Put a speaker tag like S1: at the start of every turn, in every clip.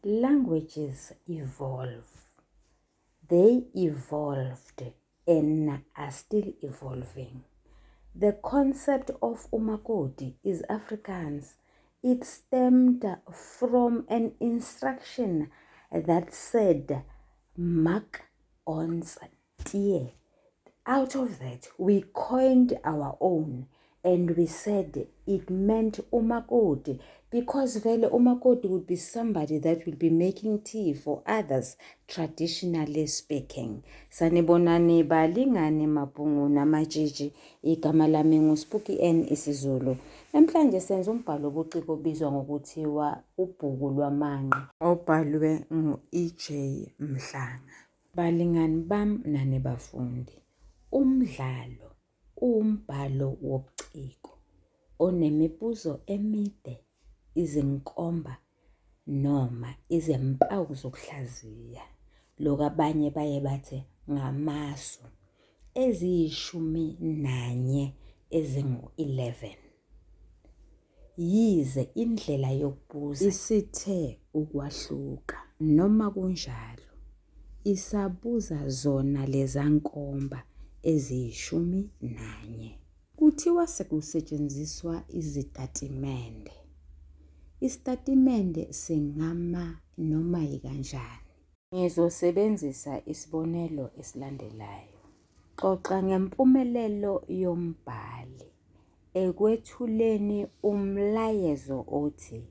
S1: Languages evolve. They evolved and are still evolving. The concept of umakoti is Afrikaans. It stemmed from an instruction that said, Maak ons tee. Out of that, we coined our own and we said it meant umakoti because vele umakoti would be somebody that will be making tea for others, traditionally speaking. Sanibonani balingani mabhungu namatshitshi. Igama lami nguSpooky N isiZulu. Namhlanje senza umbhalo obuciko obizwa ngokuthiwa Ubhuku Lwamanqe obhalwe ngu-EJ Mhlanga. Balingani bam nani bafundi, umdlalo uwumbhalo wobuciko onemibuzo emide, izinkomba noma izimpawu zokuhlaziya, lokhu abanye baye bathi ngamasu, eziyishumi nanye ezingu-11. Yize indlela yokubuza isithe ukwahluka, noma kunjalo isabuza zona lezankomba eziyishumi nanye. Kuthiwa sekusetshenziswa izitatimende. Isitatimende singama noma yikanjani. Ngizosebenzisa isibonelo esilandelayo. Xoxa ngempumelelo yombhali ekwethuleni umlayezo othi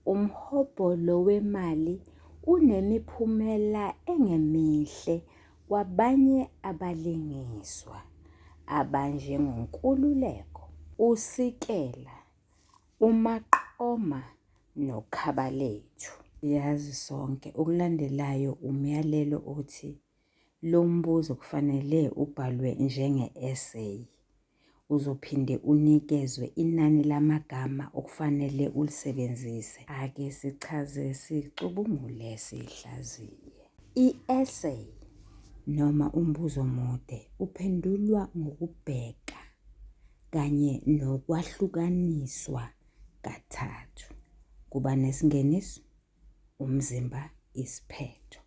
S1: umhobholo wemali unemiphumela engemihle kwabanye abalingiswa abanjengoNkululeko, uSikela, uMaqoma noKhabalethu. Siyazi sonke okulandelayo umyalelo othi lo mbuzo kufanele ubhalwe njenge-eseyi. Uzophinde unikezwe inani lamagama okufanele ulisebenzise. Ake sichaze sicubungule sihlaziye. I-eseyi noma umbuzo omude uphendulwa ngokubheka kanye nokwahlukaniswa kathathu. Kuba nesingeniso, umzimba, isiphetho.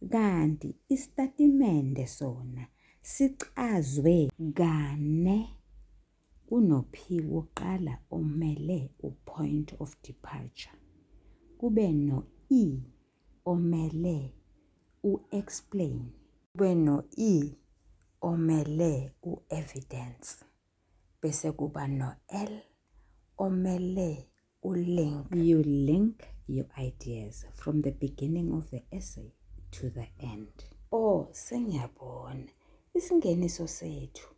S1: Kanti isitatimende sona sicazwe kane kuno-P wokuqala omele u-point of departure, kube no-E omele u-explain, kube no-E omele u-evidence bese kuba no-L omele u-link. You link your ideas from the beginning of the essay to the end. Oh, sengiyabona. Isingeniso sethu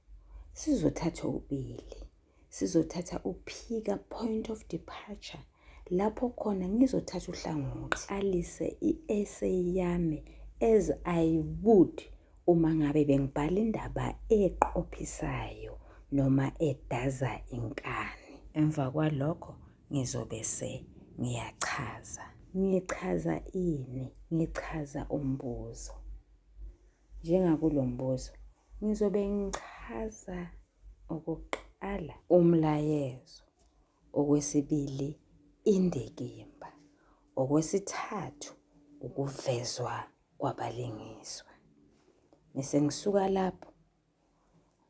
S1: sizothatha okubili. Sizothatha u-P ka-point of departure lapho khona ngizothatha uhlangothi alise i-essay yami as I would uma ngabe bengibhala indaba eqophisayo noma edaza inkani. Emva kwalokho ngizobe sengiyachaza. Ngichaza ini? Ngichaza umbuzo. Njengakulo mbuzo ngizobe ngichaza okokuqala umlayezo, okwesibili indikimba, okwesithathu ukuvezwa kwabalingiswa. Mese ngisuka lapho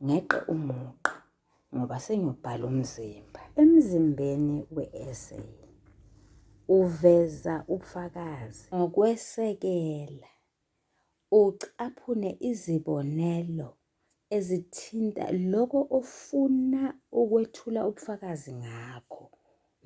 S1: ngeqe umugqa ngoba sengiyobhala umzimba. Emzimbeni we-essay uveza ubufakazi ngokwesekela ucaphune izibonelo ezithinta lokho ofuna ukwethula ubufakazi ngakho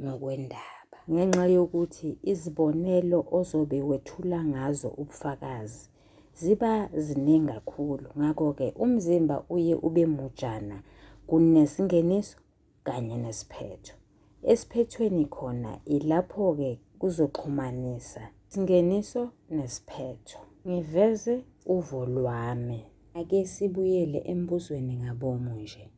S1: ngokwendaba. Ngenxa yokuthi izibonelo ozobe wethula ngazo ubufakazi ziba ziningi kakhulu, ngakho-ke umzimba uye ube mujana kunesingeniso kanye nesiphetho. Esiphethweni khona ilapho-ke kuzoxhumanisa isingeniso nesiphetho. Ngiveze uvo lwami. Ake sibuyele embuzweni ngabomu nje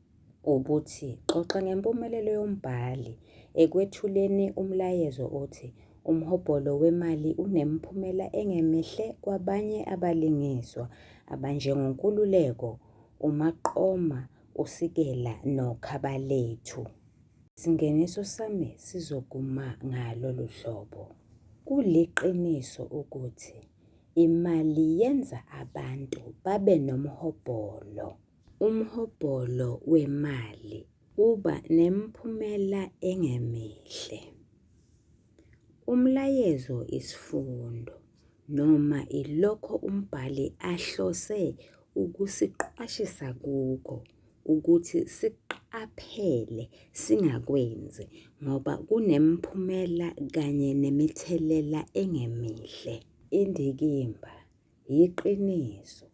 S1: obuthi xoxa ngempumelelo yombhali ekwethuleni umlayezo othi umhobholo wemali unemiphumela engemihle kwabanye abalingiswa abanjengoNkululeko, uMaqoma, uSikela noKhabalethu. Isingeniso sami sizokuma ngalolu hlobo. Kuliqiniso ukuthi imali yenza abantu babe nomhobholo. Umhobholo wemali uba nemiphumela engemihle. Umlayezo isifundo noma ilokho umbhali ahlose ukusiqwashisa kukho ukuthi sikuqaphele singakwenzi ngoba kunemiphumela kanye nemithelela engemihle. Indikimba yiqiniso,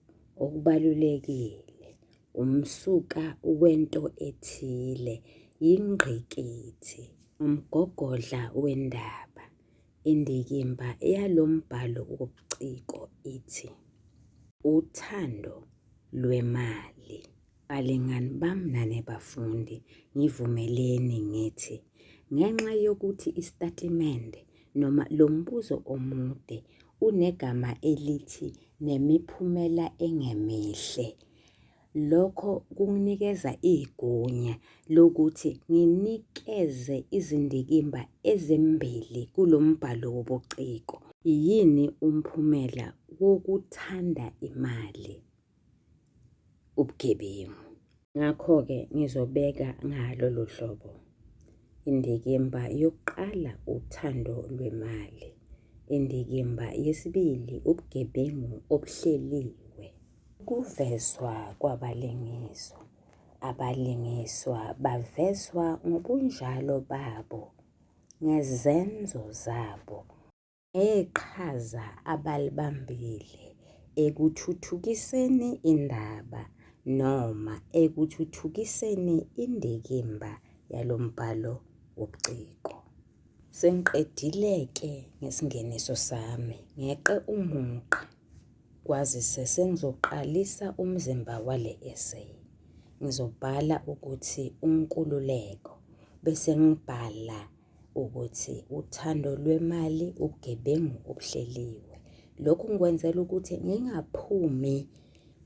S1: okubalulekile, umsuka wento ethile, yingqikithi, umgogodla wendaba. Indikimba yalo mbhalo wobuciko ithi, uthando lwemali. Balingani bami nani bafundi, ngivumeleni ngithi ngenxa yokuthi isitatimende noma lo mbuzo omude unegama elithi nemiphumela engemihle, lokho kunginikeza igunya lokuthi nginikeze izindikimba ezimbili kulo mbhalo wobuciko. Yini umphumela wokuthanda imali? Ubugebengu. Ngakho-ke ngizobeka ngalolu hlobo. Indikimba yokuqala uthando lwemali. Indikimba yesibili ubugebengu obuhleliwe. Ukuvezwa kwabalingiswa. Abalingiswa bavezwa ngobunjalo babo, ngezenzo zabo, ngeqhaza abalibambile ekuthuthukiseni indaba noma ekuthuthukiseni indikimba yalo mbhalo wobuciko. Sengiqedile-ke ngesingeniso sami, ngeqe umugqa kwazise sengizoqalisa umzimba wale essay. Ngizobhala ukuthi uNkululeko bese ngibhala ukuthi uthando lwemali ubugebengu obuhleliwe. Lokhu ngikwenzela ukuthi ngingaphumi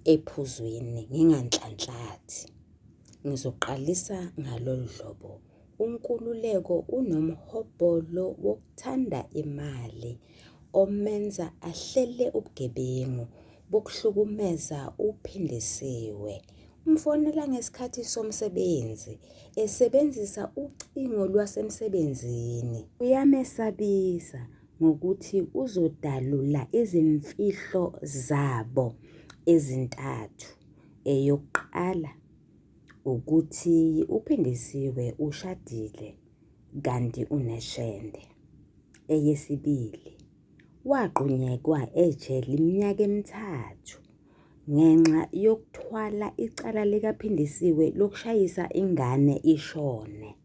S1: ephuzwini, nginganhlanhlathi. Ngizoqalisa ngalolu hlobo. UNkululeko unomhobholo wokuthanda imali omenza ahlele ubugebengu bokuhlukumeza uPhindisiwe. Umfonela ngesikhathi somsebenzi esebenzisa ucingo lwasemsebenzini. Uyamesabisa ngokuthi uzodalula izimfihlo zabo ezintathu. Eyokuqala ukuthi uPhindisiwe ushadile kanti uneshende. Eyesibili, wagxunyekwa ejele iminyaka emithathu ngenxa yokuthwala icala likaPhindisiwe lokushayisa ingane ishone.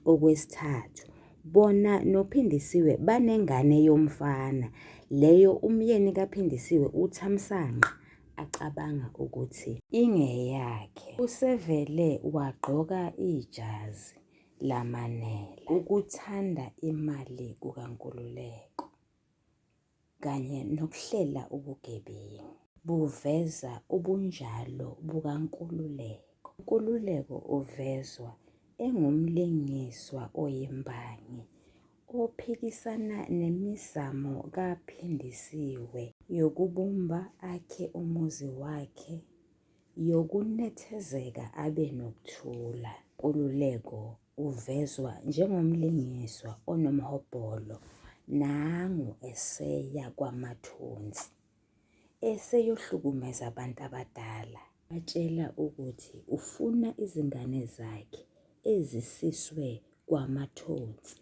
S1: Okwesithathu, bona noPhindisiwe banengane yomfana leyo umyeni kaPhindisiwe uThamsanqa acabanga ukuthi ingeyakhe. Usevele wagqoka ijazi lamanela. Ukuthanda imali kukaNkululeko kanye nokuhlela ubugebengu buveza ubunjalo bukaNkululeko. UNkululeko uvezwa engumlingiswa oyimbangi ophikisana nemizamo kaPhindisiwe yokubumba akhe umuzi wakhe, yokunethezeka abe nokuthula. UNkululeko uvezwa njengomlingiswa onomhobholo nangu eseya kwaMathonsi eseyohlukumeza abantu abadala. Ubatshela ukuthi ufuna izingane zakhe ezisiswe kwaMathonsi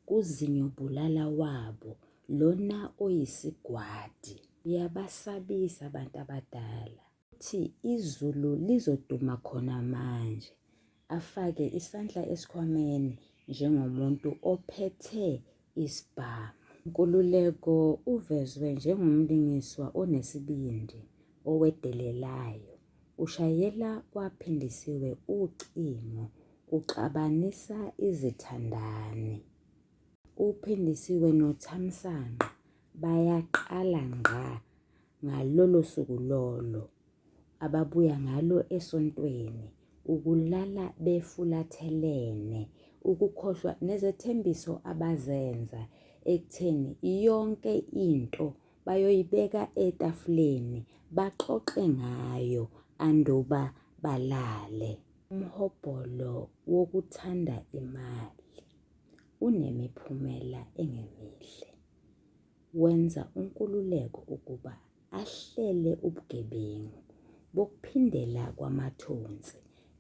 S1: kuzinyobulala wabo lona oyisigwadi. Uyabasabisa abantu abadala. Uthi izulu lizoduma khona manje, afake isandla esikhwameni njengomuntu ophethe isibhamu. Nkululeko uvezwe njengomlingiswa onesibindi, owedelelayo. Ushayela kwaPhindisiwe ucingo uxabanisa izithandani. UPhindisiwe noThamsanqa bayaqala ngqa ngalolo suku lolo ababuya ngalo esontweni ukulala befulathelene, ukukhohlwa nezethembiso abazenza. ekutheni yonke into bayoyibeka etafuleni baxoxe ngayo anduba balale. Umhobholo wokuthanda imali unemiphumela engemihle. Wenza uNkululeko ukuba ahlele ubugebengu bokuphindela kwaMathonsi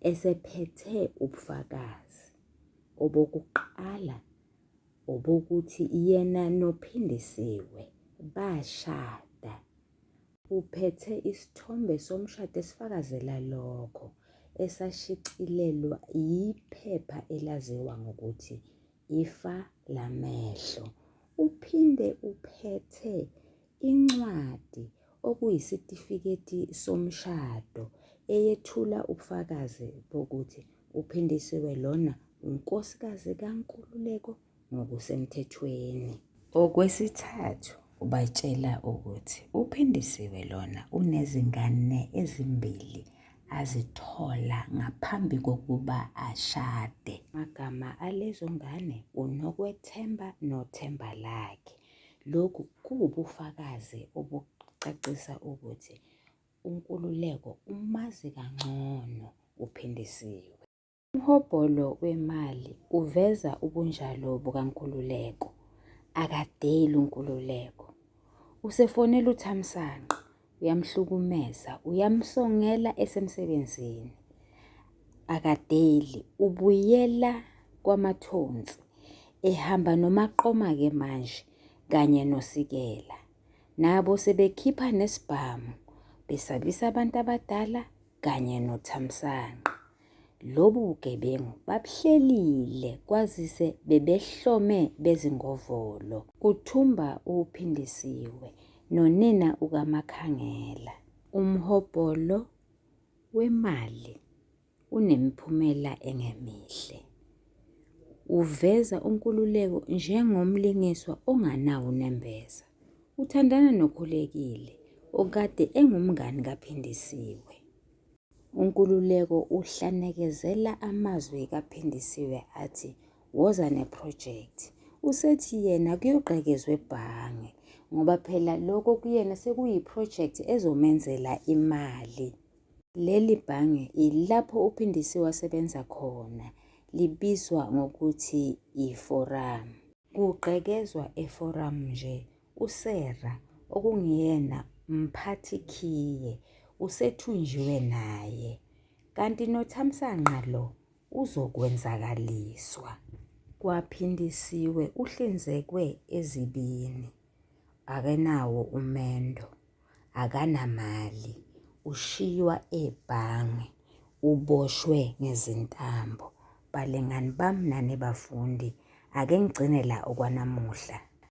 S1: esephethe ubufakazi. Obokuqala obokuthi yena noPhindisiwe bashada. Uphethe isithombe somshado esifakazela lokho, esashicilelwa yiphepha elaziwa ngokuthi Ifa Lamehlo. Uphinde uphethe incwadi okuyisitifiketi somshado eyethula ubufakazi bokuthi uPhindisiwe lona unkosikazi kaNkululeko ngokusemthethweni. Okwesithathu ubatshela ukuthi uPhindisiwe lona unezingane ezimbili azithola ngaphambi kokuba ashade. Amagama alezo ngane uNokwethemba noThembalakhe. Lokhu kuwubufakazi obucacisa ukuthi uNkululeko umazi kangcono uPhindisiwe. Umhobholo wemali uveza ubunjalo bukaNkululeko. Akadeli uNkululeko. Usefonela uThamsanqa, uyamhlukumeza, uyamsongela esemsebenzini. Akadeli, ubuyela kwaMathonsi ehamba noMaqoma-ke manje kanye noSikela. Nabo sebekhipha nesibhamu besabisa abantu abadala kanye noThamsanqa. Lobu bugebengu babuhlelile kwazise bebehlome bezingovolo. Kuthumba uPhindisiwe nonina ukaMakhangela. Umhobholo wemali unemiphumela engemihle. Uveza uNkululeko njengomlingiswa onganawo unembeza. Uthandana noKhulekile okade engumngani kaPhindisiwe. UNkululeko uhlanekezela amazwi kaPhindisiwe athi woza nephrojekthi. Usethi yena kuyogqekezwa ebhange ngoba phela lokho kuyena sekuyiphrojekthi ezomenzela imali. Leli bhange ilapho uPhindisiwe asebenza khona, libizwa ngokuthi iForum. Kugqekezwa eForum nje uSarah okunguyena mphathikhiye usethunjiwe naye. Kanti noThamsanqa lo uzokwenzakaliswa. KwaPhindisiwe uhlinzekwe ezibini, akenawo umendo, akanamali, ushiywa ebhange, uboshwe ngezintambo. Balingani bami nani bafundi, ake ngigcine la okwanamuhla.